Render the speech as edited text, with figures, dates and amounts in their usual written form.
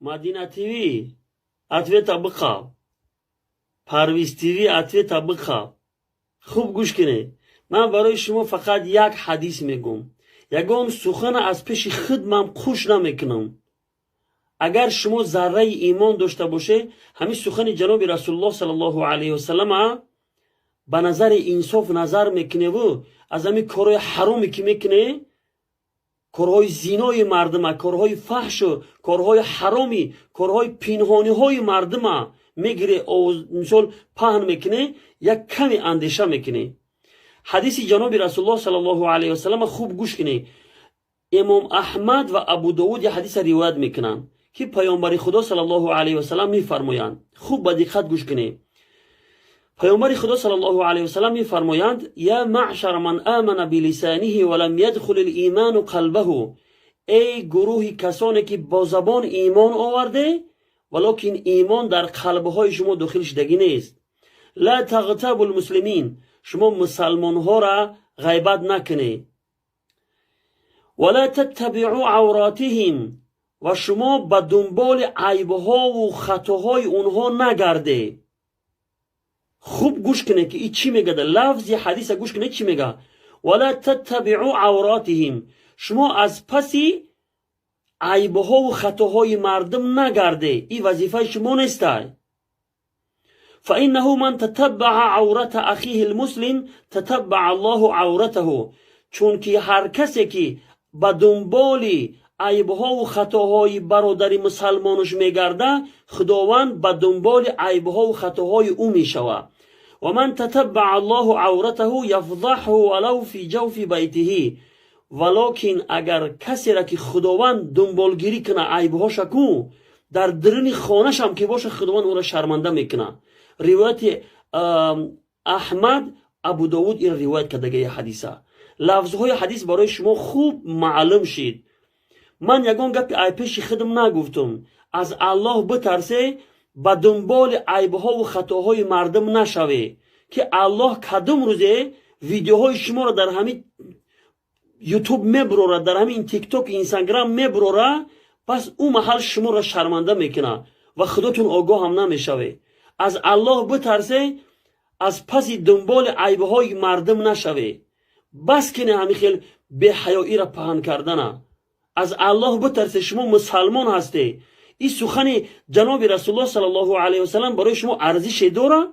Мадина ТВ, ответа биқаб. Парвиз ТВ, ответа биқаб. Хуб гӯш кунед, ман барои шумо фақат як ҳадис мегӯм. Ягон сухана аз пеши худ ман қуш намекунам. Агар шумо зарраи имон дошта боше, ҳамин сухани ҷаноби Расулуллоҳ саллаллоҳу алайҳи васаллама ба назари инсоф назар мекуневу аз ҳамин корҳои ҳароме, ки мекуне, корҳои зинои мардума, корҳои фаҳшу корҳои ҳароми, корҳои пинҳониҳои мардума мегире, мисол, паҳн мекуне, як каме андеша мекунӣ. Ҳадиси ҷаноби Расулуллоҳ саллаллоҳу алайҳи васаллама хуб гӯш кунӣ. Имом Аҳмад ва Абу Довуд як ҳадиса ривоят мекунанд, ки Паёмбари Худо саллаллоҳу алайҳи васаллам мефармоянд. Хуб ба диққат гӯш кунед. Паёмбари Худо саллаллоҳу алайҳи васаллам мефармоянд: «Я маъшара ман амана билисаниҳи ва лам ядхул лиману қалбаҳу». Эй гурӯҳи касоне, ки бо забон имон оварде, валокин имон дар қалбҳои шумо дохил шудагӣ нест. «Ла тағтабу лмуслимин». Шумо мусалмонҳоро ғайбат накунед. «Вала таттабиъу авротиҳим». Ва шумо ба дунболи айбҳову хатоҳои онҳо нагарде. Хуб гӯш кунед, ки и чӣ мегӯяд. Лафзи ҳадиса гӯш кунед, чӣ мега: «Вала таттабиъу авротиҳим». Шумо аз паси айбҳову хатоҳои мардум нагарде, ин вазифаи шумо нестай. «Фаиннаҳу ман татаббаа аврата ахиҳи лмуслим татаббаа Аллоҳу авратаҳу». Чунки ҳар касе, ки ба дунболи айбҳову хатоҳои бародари мусалмонаш мегарда, Худованд ба дунболи айбҳову хатоҳои ӯ мешавад. «Ва ман татаббаа Аллоҳу авратаҳу яфдаҳу валав фи ҷавфи байтиҳи». Валокин агар касеро, ки Худованд дунболгирӣ куна айбҳоша ку, дар даруни хонашам ки боша, Худованд ӯро шарманда мекунад. Ривояти Аҳмад, Абу Довуд ин ривоят кардагии ҳадиса. Лафзҳои ҳадис барои шумо хуб маълум шид. Ман ягон гапи ай пеши худам нагуфтум. Аз Аллоҳ битарсе, ба дунболи айбҳову хатоҳои мардум нашаве, ки Аллоҳ кадом рӯзе видеоҳои шуморо дар ҳамин Ютуб мебурора, дар ҳамин Тикток, Инстаграм мебурора, пас ӯ маҳал шуморо шарманда мекунад ва худотон огоҳ ҳам намешавед. Аз Аллоҳ битарсе, аз паси дунболи айбҳои мардум нашаве. Бас кине ҳамин хел беҳаёиро паҳн кардана. Аз Аллоҳ битарсе, шумо мусалмон ҳасте. Ин сухани ҷаноби Расулуллоҳ саллаллоҳу алайҳи васалам барои шумо арзише дорад?